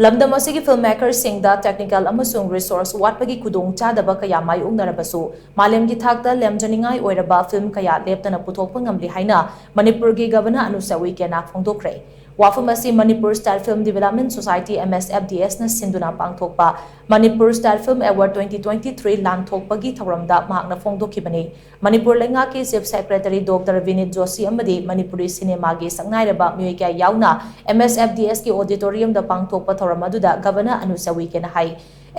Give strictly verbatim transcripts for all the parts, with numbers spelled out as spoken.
ꯂꯝꯗꯝ ꯑꯁꯤꯒꯤ film ꯃꯦꯀꯔꯁꯤꯡꯗ technical ꯑꯃꯁꯨꯡ ꯔꯤꯁꯣꯔꯁ ꯋꯥꯠꯄꯒꯤ ꯈꯨꯗꯣꯡꯆꯥꯗꯕ ꯀꯌꯥ ꯃꯥꯌꯣꯛꯅꯔꯕꯁꯨ, ꯃꯥꯂꯦꯝꯒꯤ ꯊꯥꯛꯇ ꯂꯦꯝꯖꯅꯤꯡꯉꯥꯏ ꯑꯣꯏꯔꯕ ꯐꯤꯜꯝ ꯀꯌꯥ ꯂꯦꯞꯇꯅ ꯄꯨꯊꯣꯛꯄ ꯉꯝꯂꯤ ꯍꯥꯏꯅ ꯃꯅꯤꯄꯨꯔꯒꯤ ꯒꯚꯔꯅꯔ ꯑꯅꯨꯁ꯭ꯔ ꯎꯏꯀꯦꯅ ꯐꯣꯡꯗꯣꯛꯈ꯭ꯔꯦ꯫ ꯋꯥꯐꯝ ꯑꯁꯤ Manipur state film development society, M S F D ꯑꯦꯁꯅ ꯁꯤꯟꯗꯨꯅ ꯄꯥꯡꯊꯣꯛꯄ Manipur state film award twenty twenty three ꯂꯥꯟꯊꯣꯛꯄꯒꯤ ꯊꯧꯔꯝꯗ ꯃꯍꯥꯛꯅ ꯐꯣꯡꯗꯣꯛꯈꯤꯕꯅꯤ꯫ ꯃꯅꯤꯄꯨꯔ ꯂꯩꯉꯥꯛꯀꯤ chief secretary doctor Vineet Joshi ꯑꯃꯗꯤ ꯃꯅꯤꯄꯨꯔꯤ ꯁꯤꯅꯦꯃꯥꯒꯤ ꯁꯛꯅꯥꯏꯔꯕ ꯃꯤꯑꯣꯏ ꯀꯌꯥ ꯌꯥꯎꯅ ꯑꯦꯝ ꯑꯦꯁ ꯑꯦꯐ ꯗꯤ ꯑꯦꯁꯀꯤ ꯑꯣꯗꯤꯇꯣꯔꯤꯌꯝꯗ ꯄꯥꯡꯊꯣꯛꯄ ꯊꯧꯔꯝ ꯑꯗꯨꯗ ꯒꯚꯔꯅꯔ ꯑꯅꯨꯁ꯭ꯔ ꯎꯏꯀꯦꯅ ꯍꯥꯏ,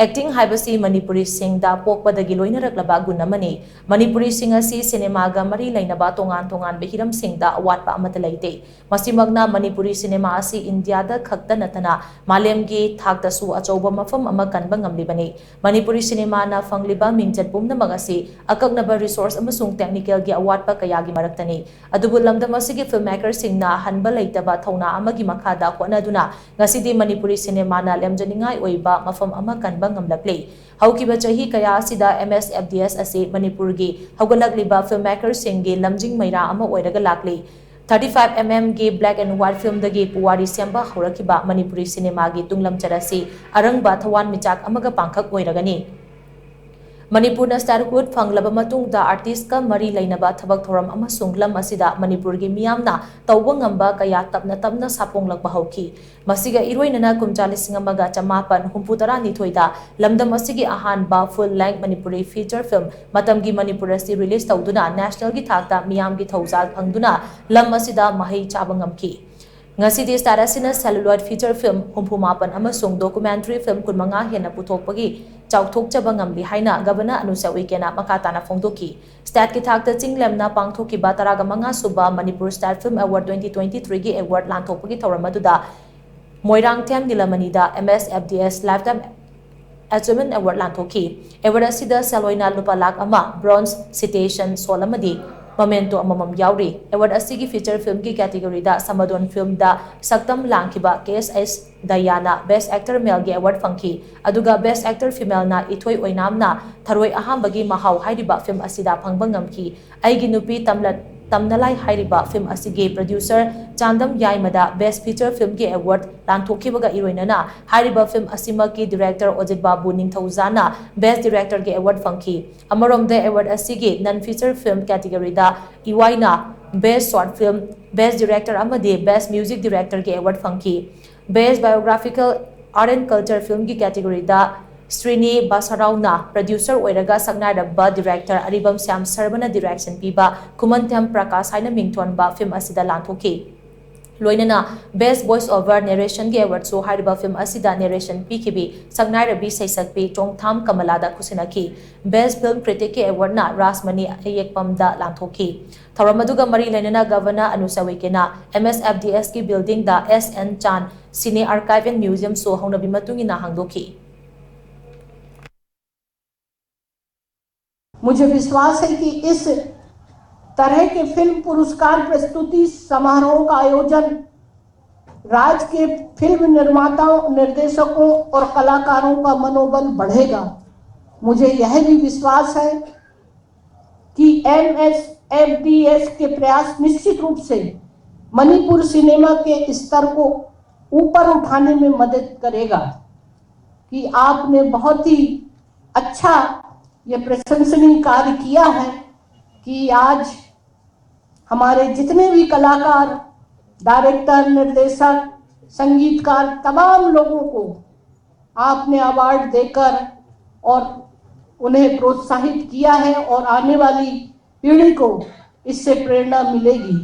ꯑꯦꯛꯇꯤꯡ ꯍꯥꯏꯕꯁꯤ ꯃꯅꯤꯄꯨꯔꯤꯁꯤꯡꯗ ꯄꯣꯛꯄꯗꯒꯤ ꯂꯣꯏꯅꯔꯛꯂꯕ ꯒꯨꯟ ꯑꯃꯅꯤ꯫ ꯃꯅꯤꯄꯨꯔꯤꯁꯤꯡ ꯑꯁꯤ ꯁꯤꯅꯦꯃꯥꯒ ꯃꯔꯤ ꯂꯩꯅꯕ ꯇꯣꯉꯥꯟ ꯇꯣꯉꯥꯟꯕ ꯍꯤꯔꯝꯁꯤꯡꯗ ꯑꯋꯥꯠꯄ ꯑꯃꯠꯇ ꯂꯩꯇꯦ꯫ ꯃꯁꯤꯃꯛꯅ ꯃꯅꯤꯄꯨꯔꯤ ꯁꯤꯅꯦꯃꯥ ꯑꯁꯤ ꯏꯟꯗꯤꯌꯥꯗ ꯈꯛꯇ ꯅꯠꯇꯅ ꯃꯥꯂꯦꯝꯒꯤ ꯊꯥꯛꯇꯁꯨ ꯑꯆꯧꯕ ꯃꯐꯝ ꯑꯃ ꯀꯟꯕ ꯉꯝꯂꯤꯕꯅꯤ꯫ ꯃꯅꯤꯄꯨꯔꯤ ꯁꯤꯅꯦꯃꯥꯅ ꯐꯪꯂꯤꯕ ꯃꯤꯡꯆꯠ ꯄꯨꯝꯅꯃꯛ ꯑꯁꯤ ꯑꯀꯛꯅꯕ ꯔꯤꯁꯣꯔꯁ ꯑꯃꯁꯨꯡ ꯇꯦꯛꯅꯤꯀꯦꯜꯒꯤ ꯑꯋꯥꯠꯄ ꯀꯌꯥꯒꯤ ꯃꯔꯛꯇꯅꯤ꯫ ꯑꯗꯨꯕꯨ ꯂꯝꯗꯝ ꯑꯁꯤꯒꯤ ꯐꯤꯜꯝ ꯃꯦꯀꯔꯁꯤꯡꯅ ꯍꯟꯕ ꯂꯩꯇꯕ ꯊꯧꯅꯥ ꯑꯃꯒꯤ ꯃꯈꯥꯗ ꯍꯣꯠꯅꯗꯨꯅ ꯉꯁꯤꯗꯤ ꯃꯅꯤꯄꯨꯔꯤ ꯁꯤꯅꯦꯃꯥꯅ ꯂꯦꯝꯖꯅꯤꯡꯉꯥꯏ ꯑꯣꯏꯕ ꯃꯐꯝ ꯑꯃ ꯀꯟꯕ ꯉꯝꯂꯛꯂꯤ꯫ ꯍꯧꯈꯤꯕ ꯆꯍꯤ ꯀꯌꯥ ꯑꯁꯤꯗ ꯑꯦꯝ ꯑꯦꯁ ꯑꯦꯐ ꯗꯤ ꯑꯦꯁ ꯑꯁꯤ ꯃꯅꯤꯄꯨꯔꯒꯤ ꯍꯧꯒꯠꯂꯛꯂꯤꯕ ꯐꯤꯜꯝ ꯃꯦꯀꯔꯁꯤꯡꯒꯤ ꯂꯝꯖꯤꯡ ꯃꯩꯔꯥ ꯑꯃ ꯑꯣꯏꯔꯒ ꯂꯥꯛꯂꯤ꯫ ꯊꯥꯔꯇꯤ ꯐꯥꯏꯚ ꯑꯦꯝ ꯑꯦꯝꯒꯤ ꯕ꯭ꯂꯦꯛ ꯑꯦꯟ ꯋꯥꯏꯠ ꯐꯤꯜꯝꯗꯒꯤ ꯄꯨꯋꯥꯔꯤ ꯁꯦꯝꯕ ꯍꯧꯔꯛꯈꯤꯕ ꯃꯅꯤꯄꯨꯔꯤ ꯁꯤꯅꯦꯃꯥꯒꯤ ꯇꯨꯡꯂꯝꯆꯠ ꯑꯁꯤ ꯑꯔꯪꯕ ꯊꯋꯥꯟꯃꯤꯆꯥꯛ ꯑꯃꯒ ꯄꯥꯡꯈꯛ ꯑꯣꯏꯔꯒꯅꯤ꯫ ꯃꯅꯤꯄꯨꯔꯅ ꯁ꯭ꯇꯥꯔꯍꯨꯗ ꯐꯪꯂꯕ ꯃꯇꯨꯡꯗ ꯑꯥꯔꯇꯤꯁꯀ ꯃꯔꯤ ꯂꯩꯅꯕ ꯊꯕꯛ ꯊꯧꯔꯝ ꯑꯃꯁꯨꯡ ꯂꯝ ꯑꯁꯤꯗ ꯃꯅꯤꯄꯨꯔꯒꯤ ꯃꯤꯌꯥꯝꯅ ꯇꯧꯕ ꯉꯝꯕ ꯀꯌꯥ ꯇꯞꯅ ꯇꯞꯅ ꯁꯥꯐꯣꯡꯂꯛꯄ ꯍꯧꯈꯤ꯫ ꯃꯁꯤꯒ ꯏꯔꯣꯏꯅꯅ ꯀꯨꯝꯖꯥ ꯂꯤꯁꯤꯡ ꯑꯃꯒ ꯆꯃꯥꯄꯟ ꯍꯨꯝꯐꯨ ꯇꯔꯥꯅꯤꯊꯣꯏꯗ ꯂꯝꯗꯝ ꯑꯁꯤꯒꯤ ꯑꯍꯥꯟꯕ full length Manipuri feature film ꯃꯇꯝꯒꯤ ꯃꯅꯤꯄꯨꯔ ꯑꯁꯤ release ꯇꯧꯗꯨꯅ national ꯒꯤ ꯊꯥꯛꯇ ꯃꯤꯌꯥꯝꯒꯤ ꯊꯧꯖꯥꯜ ꯐꯪꯗꯨꯅ ꯂꯝ ꯑꯁꯤꯗ ꯃꯍꯩ ꯆꯥꯕ ꯉꯝꯈꯤ꯫ ꯉꯁꯤꯗꯤ ꯁ꯭ꯇꯥꯔ ꯑꯁꯤꯅ celluloid feature film ꯍꯨꯝꯐꯨ ꯃꯥꯄꯟ ꯑꯃꯁꯨꯡ documentary film ꯀꯨꯟꯃꯉꯥ ꯍꯦꯟꯅ ꯄꯨꯊꯣꯛꯄꯒꯤ ꯆꯥꯎꯊꯣꯛꯆꯕ ꯉꯝꯂꯤ ꯍꯥꯏꯅ ꯒꯚꯔꯅꯔ ꯑꯅꯨꯁ꯭ꯔ ꯎꯏꯀꯦꯅ ꯃꯈꯥ ꯇꯥꯅ ꯐꯣꯡꯗꯣꯛꯈꯤ꯫ ꯁ꯭ꯇꯦꯠꯀꯤ ꯊꯥꯛꯇ ꯆꯤꯡ ꯂꯦꯝꯅ ꯄꯥꯡꯊꯣꯛꯈꯤꯕ ꯇꯔꯥꯃꯉꯥ ꯁꯨꯕ Manipur state film award twenty twenty ꯊ꯭ꯔꯤꯒꯤ ꯑꯦꯋꯥꯔꯗ ꯂꯥꯟꯊꯣꯛꯄꯒꯤ ꯊꯧꯔꯝ ꯑꯗꯨꯗ ꯃꯣꯏꯔꯥꯡꯊꯦꯝ ꯅꯤꯂꯃꯅꯤꯗ M S F D S Lifetime Achievement Award ꯂꯥꯟꯊꯣꯛꯈꯤ꯫ ꯑꯦꯋꯥꯔꯗ ꯑꯁꯤꯗ ꯁꯦꯜ ꯑꯣꯏꯅ ꯂꯨꯄꯥ ꯂꯥꯈ ꯑꯃ, bronze citation ꯁꯣꯜ ꯑꯃꯗꯤ memento ꯑꯃꯃꯝ ꯌꯥꯎꯔꯤ꯫ ꯑꯦꯋꯥꯔꯗ ꯑꯁꯤꯒꯤ feature filmꯒꯤ categoryꯗ ꯁꯃꯥꯗꯣꯟ filmꯗ ꯁꯛꯇꯝ ꯂꯥꯡꯈꯤꯕ ꯀꯦ ꯑꯦꯁ ꯑꯦꯁ ꯗꯌꯥꯅ best actor maleꯒꯤ ꯑꯦꯋꯥꯔꯗ ꯐꯪꯈꯤ꯫ ꯑꯗꯨꯒ best actor femaleꯅ ꯏꯊꯣꯏ ꯑꯣꯏꯅꯥꯝꯅ ꯊꯔꯣꯏ ꯑꯍꯥꯝꯕꯒꯤ ꯃꯍꯥꯎ ꯍꯥꯏꯔꯤꯕ film ꯑꯁꯤꯗ ꯐꯪꯕ ꯉꯝꯈꯤ꯫ ꯑꯩꯒꯤ ꯅꯨꯄꯤ ꯇꯝꯂꯠ ꯇꯝꯅꯂꯥꯏ ꯍꯥꯏꯔꯤꯕ ꯐꯤꯜꯝ ꯑꯁꯤꯒꯤ ꯄ꯭ꯔꯣꯗ꯭ꯌꯨꯁꯔ ꯆꯥꯟꯗꯝ ꯌꯥꯏꯃꯗ ꯕꯦꯁ ꯐꯤꯆꯔ ꯐꯤꯜꯝꯒꯤ ꯑꯦꯋꯥꯔꯗ ꯂꯥꯟꯊꯣꯛꯈꯤꯕꯒ ꯏꯔꯣꯏꯅꯅ ꯍꯥꯏꯔꯤꯕ ꯐꯤꯜꯝ ꯑꯁꯤꯃꯛꯀꯤ ꯗꯤꯔꯦꯛꯇꯔ ꯑꯣꯖꯤꯠ ꯕꯥꯕꯨ ꯅꯤꯡꯊꯧꯖꯥꯅ ꯕꯦꯁ ꯗꯤꯔꯦꯛꯇꯔꯒꯤ ꯑꯦꯋꯥꯔꯗ ꯐꯪꯈꯤ꯫ ꯑꯃꯔꯣꯝꯗ ꯑꯦꯋꯥꯔꯗ ꯑꯁꯤꯒꯤ ꯅꯟ ꯐꯤꯆꯔ ꯐꯤꯜꯝ ꯀꯦꯇꯤꯒꯣꯔꯤꯗ ꯏꯋꯥꯏꯅ ꯕꯦꯁ ꯁꯣꯔꯠ ꯐꯤꯜꯝ, ꯕꯦꯁ ꯗꯤꯔꯦꯛꯇꯔ ꯑꯃꯗꯤ ꯕꯦꯁ ꯃ꯭ꯌꯨꯖꯤꯛ ꯗꯤꯔꯦꯛꯇꯔꯒꯤ ꯑꯦꯋꯥꯔꯗ ꯐꯪꯈꯤ꯫ ꯕꯦꯁ ꯕꯥꯏꯑꯣꯒ꯭ꯔꯥꯐꯤꯀꯦꯜ ꯑꯥꯔꯠ ꯑꯦꯟ ꯀꯜꯆꯔ ꯐꯤꯜꯝꯒꯤ ꯀꯦꯇꯤꯒꯣꯔꯤꯗ ꯁ꯭ꯔꯤꯅꯤ ꯕꯥꯁꯥꯔꯥꯎꯅ ꯄ꯭ꯔꯣꯗ꯭ꯌꯨꯁꯔ ꯑꯣꯏꯔꯒ ꯁꯛꯅꯥꯏꯔꯕ ꯗꯤꯔꯦꯛꯇꯔ ꯑꯔꯤꯕꯝ ꯁ꯭ꯌꯥꯝ ꯁꯔꯃꯅ ꯗꯤꯔꯦꯛꯁꯟ ꯄꯤꯕ ꯈꯨꯃꯟꯊꯦꯝ ꯄ꯭ꯔꯀꯥꯁ ꯍꯥꯏꯅ ꯃꯤꯡꯊꯣꯟꯕ ꯐꯤꯜꯝ ꯑꯁꯤꯗ ꯂꯥꯟꯊꯣꯛꯈꯤ꯫ ꯂꯣꯏꯅꯅ ꯕꯦꯁ ꯚꯣꯏꯁ ꯑꯣꯚꯔ ꯅꯦꯔꯦꯁꯟꯒꯤ ꯑꯦꯋꯥꯔꯗꯁꯨ ꯍꯥꯏꯔꯤꯕ ꯐꯤꯜꯝ ꯑꯁꯤꯗ ꯅꯦꯔꯦꯁꯟ ꯄꯤꯈꯤꯕꯤ ꯁꯛꯅꯥꯏꯔꯕꯤ ꯁꯩꯁꯛꯄꯤ ꯆꯣꯡꯊꯥꯝ ꯀꯃꯂꯥꯗ ꯈꯨꯠꯁꯤꯟꯅꯈꯤ꯫ ꯕꯦꯁ ꯐꯤꯜꯝ ꯀ꯭ꯔꯤꯇꯤꯛꯀꯤ ꯑꯦꯋꯥꯔꯗꯅ ꯔꯥꯖꯃꯅꯤ ꯑꯌꯦꯛꯄꯝꯗ ꯂꯥꯟꯊꯣꯛꯈꯤ꯫ ꯊꯧꯔꯝ ꯑꯗꯨꯒ ꯃꯔꯤ ꯂꯩꯅꯅ ꯒꯚꯔꯅꯔ ꯑꯅꯨꯁ ꯎꯏꯀꯦꯅ ꯑꯦꯝ ꯑꯦꯁ ꯑꯦꯐ ꯗꯤ ꯑꯦꯁꯀꯤ ꯕꯤꯜꯗꯤꯡꯗ S N Chand cine ꯑꯥꯔꯀꯥꯏꯚ and ꯃ꯭ꯌꯨꯖꯤꯌꯝꯁꯨ ꯍꯧꯅꯕꯤ ꯃꯇꯨꯡ ꯏꯟꯅ ꯍꯥꯡꯗꯣꯛꯈꯤ꯫ मुझे विश्वास है कि इस तरह के फिल्म पुरस्कार प्रस्तुति समारोह का आयोजन राज्य के फिल्म निर्माताओं, निर्देशकों और कलाकारों का मनोबल बढ़ेगा। मुझे यह भी विश्वास है कि एमएसएफडीएस के प्रयास निश्चित रूप से मणिपुर सिनेमा के स्तर को ऊपर उठाने में मदद करेगा कि आपने बहुत ही अच्छा ये प्रशंसनीय कार्य किया है कि आज हमारे जितने भी कलाकार, डायरेक्टर, निर्देशक, संगीतकार, तमाम लोगों को आपने अवार्ड देकर और उन्हें प्रोत्साहित किया है और आने वाली पीढ़ी को इससे प्रेरणा मिलेगी।